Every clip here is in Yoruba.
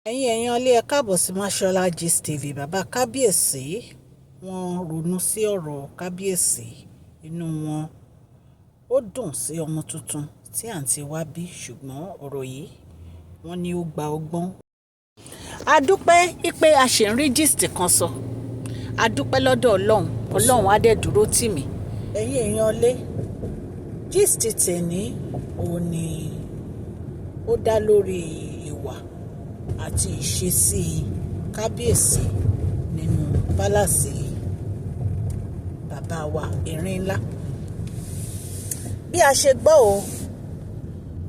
Ẹ̀yin èèyàn ilé, ẹ káàbọ̀ sí Mashola Gist TV. Bàbá Kábíyèsí, wọ́n ronú sí ọ̀rọ̀ Kábíyèsí, inú wọn ó dùn sí ọmọ tuntun tí àǹtí wa bí, ṣùgbọ́n ọ̀rọ̀ yìí, wọ́n ní ó gba ọgbọ́n. A dúpẹ́ pé a ṣì ń rí gist kan sọ. A dúpẹ́ lọ́dọ̀ Ọlọ́run. Ọlọ́run á dẹ̀ dúró tì mí. Ẹ̀yin èèyàn ilé, gist tèní òun ni ó dá lórí ìwà àti ìṣesí Kábíyèsí nínú palace bàbá wa Erin Ńlá. Bí a ṣe gbọ́ o,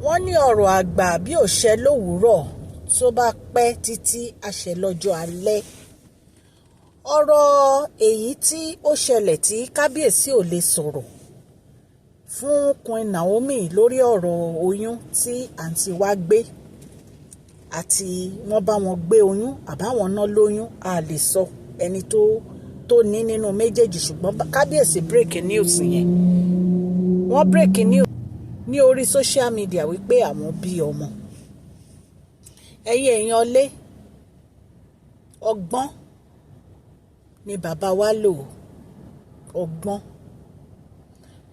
wọ́n ní ọ̀rọ̀ àgbà bí ò ṣẹ lówùúrọ̀, tó bá pẹ́ títí, á ṣẹ lọ́jọ́ alẹ́. Ọ̀rọ̀ èyí tí ó ṣẹlẹ̀ tí Kábíyèsí ò lè sọ̀rọ̀ fún Queen Naomi lórí ọ̀rọ̀ oyún tí àǹtí wa gbé, àti wọ́n bá wọn gbé oyún àbáwọn náà lóyún, a lè sọ ẹni tó ní nínú méjèèjì, ṣùgbọ́n Kábíyèsí break news yẹn. Wọ́n break news ní orí social media wípé àwọn bí ọmọ. Ẹ̀yin èèyàn lé, ọgbọ́n ni bàbá wa lò, ọgbọ́n.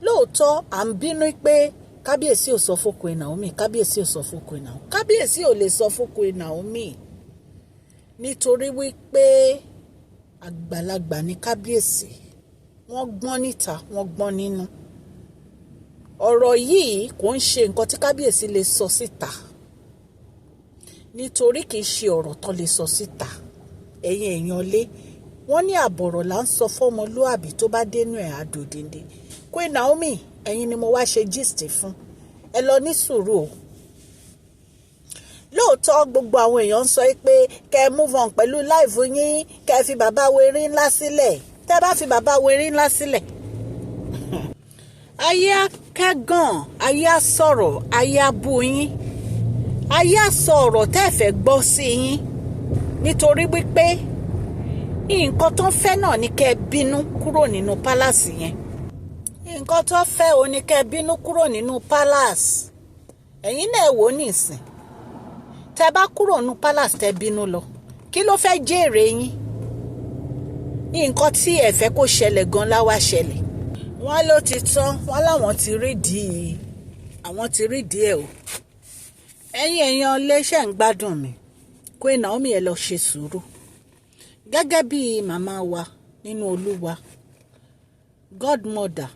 Lóòótọ́, à ń bínú pé Kábíyèsí ò sọ fún Queen Naomi, Kábíyèsí ò sọ fún Queen Naomi. Kábíyèsí ò lè sọ fún Queen Naomi nítorí wípé àgbàlagbà ní Kábíyèsí. Wọ́n gbọ́n níta, wọ́n gbọ́n nínú. Ọ̀rọ̀ yìí kò ń ṣe nǹkan tí Kábíyèsí lè sọ síta, nítorí kì í ṣe ọ̀rọ̀ tó lè sọ síta. Ẹ̀yin èèyàn lé, wọ́n ní àbọ̀rọ̀ là ń sọ fọ́mọlúàbí, tó bá dénú ẹ̀, àdòdìndé. Queen Naomi, ẹ̀yin ni mo wá ṣe gist fún. Ẹ lọ ní sùúrù o. Lóòótọ́, gbogbo àwọn èèyàn ń sọ pé kẹ́ ẹ move on pẹ̀lú life yín, kẹ́ ẹ fi bàbá werin ńlá sílẹ̀. Tẹ́ bá fi bàbá werin ńlá sílẹ̀, ayé á kẹ́gàn, ayé á sọ̀rọ̀, ayé á bú yín, ayé á sọ ọ̀rọ̀ tẹ́ ẹ fẹ́ gbọ́ sí yín, nítorí wípé nǹkan tó ń fẹ́ náà ni kẹ́ ẹ bínú kúrò nínú palace yẹn. Nǹkan tó fẹ́ o ní kẹ́ ẹ bínú kúrò nínú palace. Ẹ̀yin náà wò ó nìsín, tẹ́ bá kúrò nínú palace, tẹ́ bínú lọ, kí ló fẹ́ jèrè yín? Nǹkan tí ẹ fẹ́ kó ṣẹlẹ̀ gan láwá ṣẹlẹ̀. Wọ́n ló ti tán, wọ́n láwọn ti rí dìí, àwọn ti rí díẹ̀ o. Ẹ̀yin èèyàn iléeṣẹ́ ń gbádùn mi. Queen Naomi, ẹ lọ ṣe sùúrù. Gẹ́gẹ́ bí màmá wa nínú Olúwa, godmother,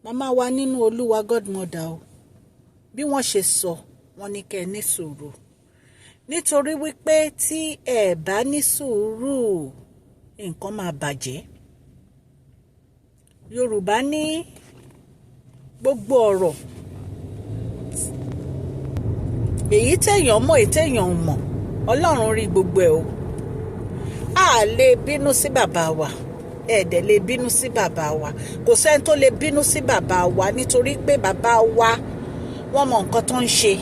màmá wa nínú Olúwa, godmother o, bí wọ́n ṣe sọ, wọ́n ní kẹ́ ẹ ní sùúrù, nítorí wípé tí ẹ bá ní sùúrù, nǹkan máa bàjẹ́. Yorùbá ní gbogbo ọ̀rọ̀ èyí téèyàn mọ̀, èyí téèyàn ò mọ̀, Ọlọ́run rí gbogbo ẹ̀ o. A lè bínú sí bàbá wa, ẹ dẹ̀ lè bínú sí bàbá wa. Kò sẹ́ni tó lè bínú sí bàbá wa, nítorí pé bàbá wa, wọ́n mọ nǹkan tó ń ṣe.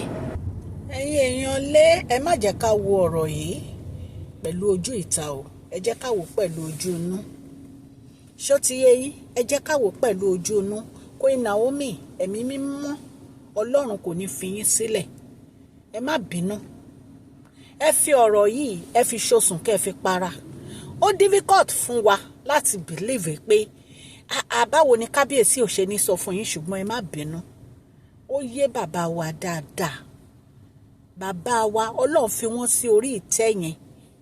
Ẹ̀yin èèyàn lé, ẹ má jẹ́ ká wo ọ̀rọ̀ yìí pẹ̀lú ojú ìta o. Ẹ jẹ́ ká wò pẹ̀lú ojú inú. Ṣó ti yé yín? Ẹ jẹ́ ká wò pẹ̀lú ojú inú. Queen Naomi, ẹ̀mí mímọ́ Ọlọ́run kò ní fi yín sílẹ̀. Ẹ má bínú. Ẹ fi ọ̀rọ̀ yìí, ẹ fi ṣoṣùn, kẹ́ ẹ fi para. Ó difficult fún wa láti believe pé àbáwo ni Kábíyèsí ò ṣe ní sọ fún yín, ṣùgbọ́n ẹ má bínú. Ó yé bàbá wa dáadáa. Bàbá wa, Ọlọ́run fi wọ́n sí orí ìtẹ́ yẹn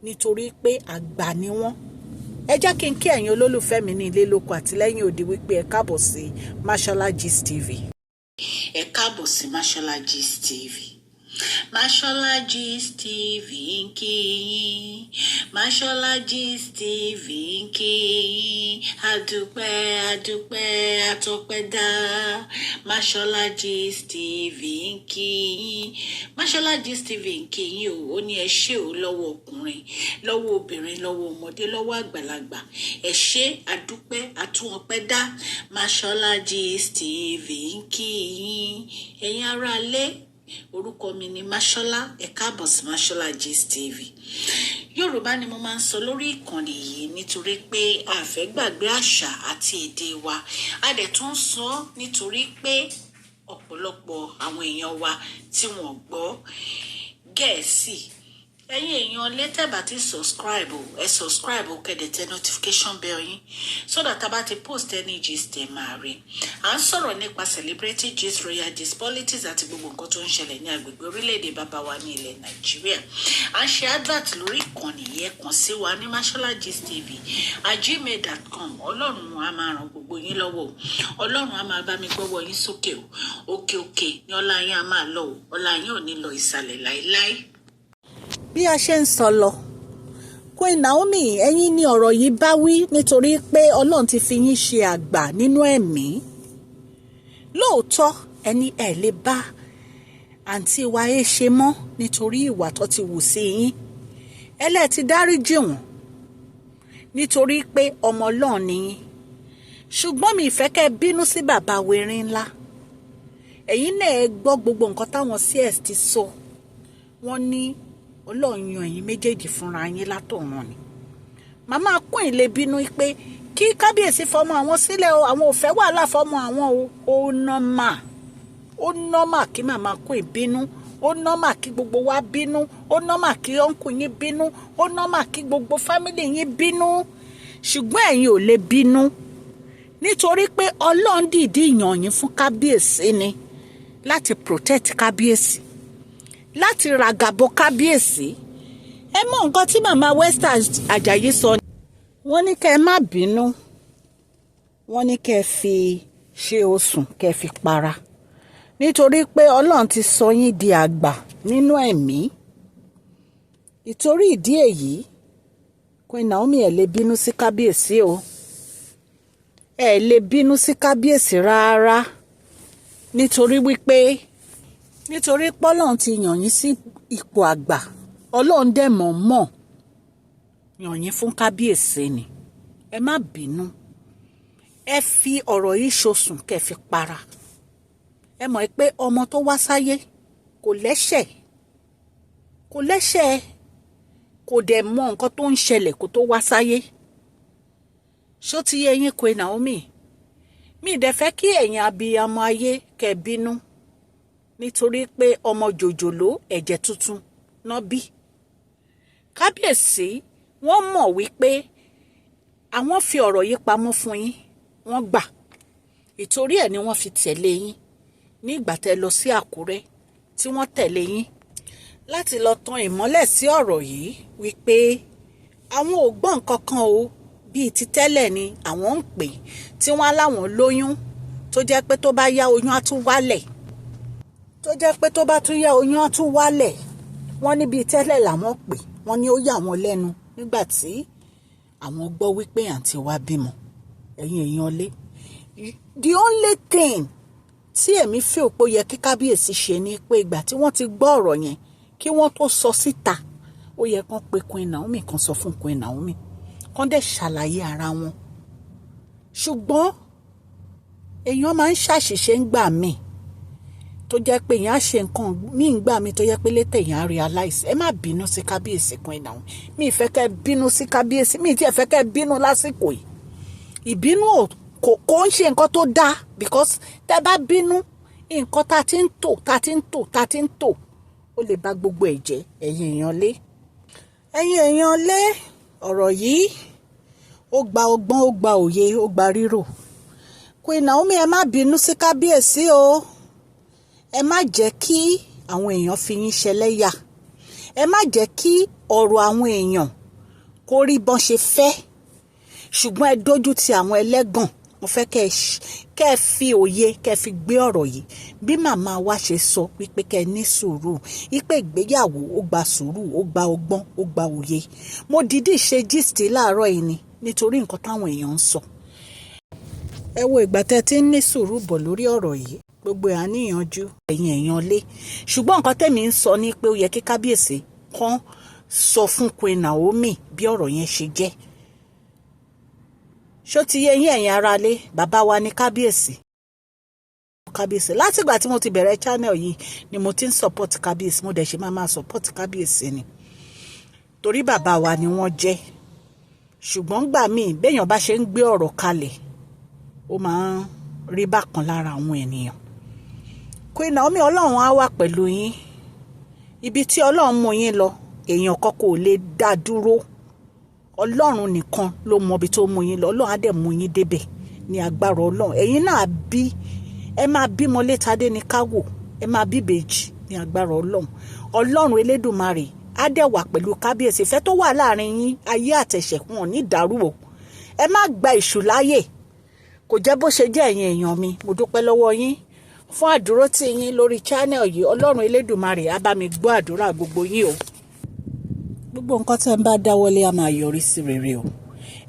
nítorí pé àgbà ni wọ́n. Ẹ jẹ́ kí n kí ẹ̀yin olólùfẹ́ mi ní ilé lóko àti lẹ́yìn odi wípé ẹ káàbọ̀ sí Mashola Gist TV. Ẹ káàbọ̀ sí Mashola Gist TV. Mashola Gist TV ń kí yín. Mashola Gist TV ń kí yín. Adúpẹ́, adúpẹ́, atọ́pẹ́dá. Mashola Gist TV ń kí yín. Mashola Gist TV ń kí yín o. Ó ní ẹ ṣé o, lọ́wọ́ ọkùnrin, lọ́wọ́ obìnrin, lọ́wọ́ ọmọdé, lọ́wọ́ àgbàlagbà. Ẹ ṣé, adúpẹ́, atúnọpẹ́ dá. Mashola Gist TV ń kí yín. Ẹ̀yin aráalé, orúkọ mi ni Mashola. Ẹ káàbọ̀ sí Mashola Gist TV. Yorùbá ni mo máa ń sọ lórí ìkànnì yìí, nítorí pé a fẹ́ gbàgbé àṣà àti èdè wa. A dẹ̀ tún sọ nítorí pé ọ̀pọ̀lọpọ̀ àwọn èèyàn wa tí wọ́n gbọ́ Gẹ̀ẹ́sì. Ẹ̀yin èèyàn lẹ́tẹ̀bà tí subscribe o, ẹ subscribe o, kẹ́ ẹ dẹ̀ tẹ notification bell yín so that tá a bá ti post any gist, ẹ máa rí. À ń sọ̀rọ̀ nípa celebrity gist, royal gist, politics àti gbogbo nǹkan tó ń ṣẹlẹ̀ ní agbègbè orílẹ̀-èdè bàbá wa ní ilẹ̀ Nàìjíríà. À ń ṣe advert lórí ìkànnì yẹn. Kàn sí wa ní masholagistTV@gmail.com. Ọlọ́run á máa ràn gbogbo yín lọ́wọ́ o. Ọlọ́run á máa bá mi gbọ́wọ́ yín sókè o. Òkè òkè ní ọlá yín á máa lọ o. Ọlá yín ò ní lọ ìsàlẹ̀ láéláé. Bí a ṣe ń sọ lọ, Queen Naomi, ẹ̀yin ni ọ̀rọ̀ yìí bá wí, nítorí pé Ọlọ́run ti fi yín ṣe àgbà nínú ẹ̀mí. Lóòótọ́, ẹni ẹ̀ lè bá àǹtí wa ẹ ṣe mọ́ nítorí ìwà tó ti wù sí yín. Ẹlẹ́ẹ̀ ti dáríjì wọ́n nítorí pé ọmọ Ọlọ́run ni yín. Ṣùgbọ́n mi ìfẹ́ kẹ́ bínú sí bàbá wẹ̀rin ńlá. Ẹ̀yin náà ẹ gbọ́ gbogbo nǹkan táwọn CS ti sọ. Wọ́n ní Ọlọ́run yan ẹ̀yin méjèèjì fúnra yín látọ̀run ni. Màmá Queen lè bínú pé kí kábíyèsí fọmọ àwọn sílẹ̀ o, àwọn ò fẹ́ wàhálà fọmọ àwọn o. Ó normal, ó normal kí màmá Queen bínú. Ó normal kí gbogbo wa bínú. Ó normal kí uncle yín bínú. Ó normal kí gbogbo family yín bínú. Ṣùgbọ́n ẹ̀yin ò lè bínú nítorí pé Ọlọ́run dìídì yàn yín fún kábíyèsí ni, láti protect kábíyèsí, láti ràgàbọ kábíyèsí. Ẹ mọ nǹkan tí màmá Wester Ajayi sọ. Wọ́n ní kẹ́ ẹ má bínú. Wọ́n ní kẹ́ ẹ fi ṣe osùn, kẹ́ ẹ fi para, nítorí pé Ọlọ́run ti sọ yín di àgbà nínú ẹ̀mí. Ìtorí ìdí èyí, Queen Naomi, ẹ̀ lè bínú sí kábíyèsí o. Ẹ lè bínú sí kábíyèsí rárá, nítorí wípé nítorí pọ́lọ́run ti yàn yín sí ipò àgbà. Ọlọ́run dẹ̀ mọ̀ mọ̀ yàn yín fún kábíyèsí ni. Ẹ má bínú. Ẹ fi ọ̀rọ̀ yìí ṣoṣùn, kẹ́ fi para. Ẹ mọ̀ pé ọmọ tó wá sáyé kò lẹ́ṣẹ̀, kò lẹ́ṣẹ̀, kò dẹ̀ mọ nǹkan tó ń ṣẹlẹ̀ kó tó wá sáyé. Ṣó ti yé yín, Queen Naomi? Mi ì dẹ̀ fẹ́ kí ẹ̀yin abiyamọ ayé kẹ́ bínú, nítorí pé ọmọ jòjòló, ẹ̀jẹ̀ tuntun náà bí. Kábíyèsí, wọ́n mọ̀ wípé àwọn fi ọ̀rọ̀ yìí pamọ́ fún yín. Wọ́n gbà, ìtorí ẹ̀ ni wọ́n fi tẹ̀lé yín ní ìgbà tẹ́ lọ sí Àkúrẹ́, tí wọ́n tẹ̀lé yín láti lọ tan ìmọ́lẹ̀ sí ọ̀rọ̀ yìí, wípé àwọn ò gbọ́ nǹkan kan o, bíi ti tẹ́lẹ̀ ni àwọn ń pè tí wọ́n á láwọn lóyún, tó jẹ́ pé tó bá yá, oyún á tún wálẹ̀, tó jẹ́ pé tó bá tún yá, oyún á tún wálẹ̀. Wọ́n ní bíi tẹ́lẹ̀ làwọn pè. Wọ́n ní ó yà wọ́n lẹ́nu nígbà tí àwọn gbọ́ wípé àǹtí wa bímọ. Ẹ̀yin èèyàn lé, the only thing tí èmi feel pé ó yẹ kí kábíyèsí ṣe ni pé ìgbà tí wọ́n ti gbọ́ ọ̀rọ̀ yẹn, kí wọ́n tó sọ síta, ó yẹ kán pe Queen Naomi, kan sọ fún Queen Naomi, kán dẹ̀ ṣàlàyé ara wọn. Ṣùgbọ́n èèyàn máa ń ṣàṣìṣe ń gbà míì, tó jẹ́ pé èèyàn á ṣe nǹkan míì ń gbà míì, tó jẹ́ pé later èèyàn á realize. Ẹ má bínú sí kábíyèsí, Queen Naomi. Mi ì fẹ́ kẹ́ bínú sí kábíyèsí. Mi ì tiẹ̀ fẹ́ kẹ́ bínú lásìkò yìí. Ìbínú kò ń ṣe nǹkan tó dáa, because tẹ́ bá bínú, nǹkan tá a ti ń tò, tá a ti ń tò, tá a ti ń tò, ó lè bà gbogbo ẹ̀ jẹ́. Ẹ̀yin èèyàn lé, ẹ̀yin èèyàn lé, ọ̀rọ̀ yìí ó gba ọgbọ́n, ó gba òye, ó gba rírò. Queen Naomi, ẹ má bínú sí kábíyèsí o. Ẹ má jẹ́ kí àwọn èèyàn fi yín ṣẹlẹ́yà. Ẹ má jẹ́ kí ọ̀rọ̀ àwọn èèyàn kó rí bọ́n ṣe fẹ́. Ṣùgbọ́n ẹ dójú ti àwọn ẹlẹ́gàn. Mo fẹ́ kẹ́ ẹ fi òye, kẹ́ ẹ fi gbé ọ̀rọ̀ yìí, bí màmá wa ṣe sọ wípé kẹ́ ẹ ní sùúrù, wípé ìgbéyàwó ó gba sùúrù, ó gba ọgbọ́n, ó gba òye. Mo dìídì ṣe gist láàárọ̀ yìí ni nítorí nǹkan táwọn èèyàn ń sọ. Ẹ wo ìgbà tẹ́ ti ń ní sùúrù bọ̀ lórí ọ̀rọ̀ yìí, gbogbo ẹ̀ á níyanjú, ẹ̀yin èèyàn lé. Ṣùgbọ́n nǹkan tẹ̀mí ń sọ ni pé ó yẹ kí kábíyèsí kan sọ fún Queen Naomi bí ọ̀rọ̀ yẹn ṣe jẹ́. Ṣó ti yé yín, ẹ̀yin aráalé? Bàbá wa ní kábíyèsí. Kábíyèsí, látìgbà tí mo ti bẹ̀rẹ̀ channel yìí ni mo ti ń support kábíyèsí. Mo dẹ̀ ṣe máa máa support kábíyèsí ni, torí bàbá wa ni wọ́n jẹ́. Ṣùgbọ́n gbà míì, béèyàn bá ṣe ń gbé ọ̀rọ̀ kalẹ̀, ó máa ń rí bákan lára àwọn ènìyàn. Queen Naomi, Ọlọ́run á wà pẹ̀lú yín. Ibi tí Ọlọ́run mú yín lọ, Èèyàn kan kò lè dá dúró. Ọlọ́run nìkan ló mọ ibi tó mú yín lọ. Ọlọ́run á dẹ̀ mú yín débẹ̀ ní agbára Ọlọ́run. Ẹ̀yin náà bí, ẹ máa bímọ létadé ní káwò, ẹ máa bí ìbejì ní agbára Ọlọ́run. Ọlọ́run Elédùmarè á dẹ̀ wà pẹ̀lú kábíyèsí. Ìfẹ́ tó wà láàrin yín, ayé àtẹ̀ṣẹ̀ wọn ò ní dàrú o. Ẹ má gba ìṣù láàyè. Kò jẹ́ bó ṣe jẹ́. Ẹ̀yin èèyàn mi, mo dúpẹ́ lọ́wọ́ yín fún àdúrótì yín lórí channel yìí. Ọlọ́run Elédùmarè á bá mi gbọ́ àdúrà gbogbo yín o. Gbogbo nǹkan tẹ́ ń bá dáwọ́lé á máa yọrí sí rere o.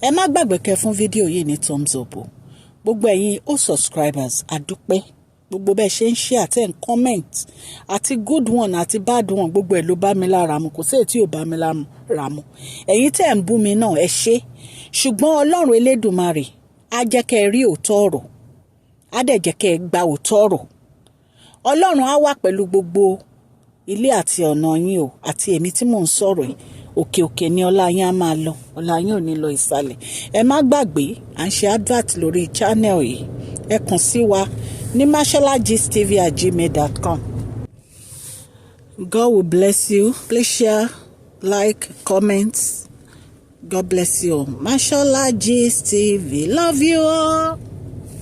Ẹ má gbàgbé kẹ́ fún fídíò yìí ní thumbs up o. Gbogbo ẹ̀yin ó subscribers, àdúpẹ́. Gbogbo bẹ́ẹ̀ ṣe ń share àti ẹ̀ ń comment, àti good one àti bad one, gbogbo ẹ̀ ló bá mi lára mu. Kò sí èyí tí ò bá mi lára mu. Ẹ̀yin tẹ́ ń bú mi náà, ẹ ṣé. Ṣùgbọ́n Ọlọ́run Elédùmarè á jẹ́ kẹ́ ẹ rí òótọ́ ọ̀rọ̀, á dẹ̀ jẹ́ kẹ́ ẹ gba òótọ́ ọ̀rọ̀. Ọlọ́run á wà pẹ̀lú gbogbo ilé àti ọ̀nà yín o, àti èmi tí mò ń sọ̀rọ̀ yìí. Òkè òkè ni ọlá yín á máa lọ, ọlá yín ò ní lọ ìsàlẹ̀. Ẹ má gbàgbé, à ń ṣe advert lórí channel yìí. Ẹ kàn sí wa ní masholagistv@gmail.com. God will bless you. Please share, like, comment. God bless you. Mashola Gist TV. Love you all.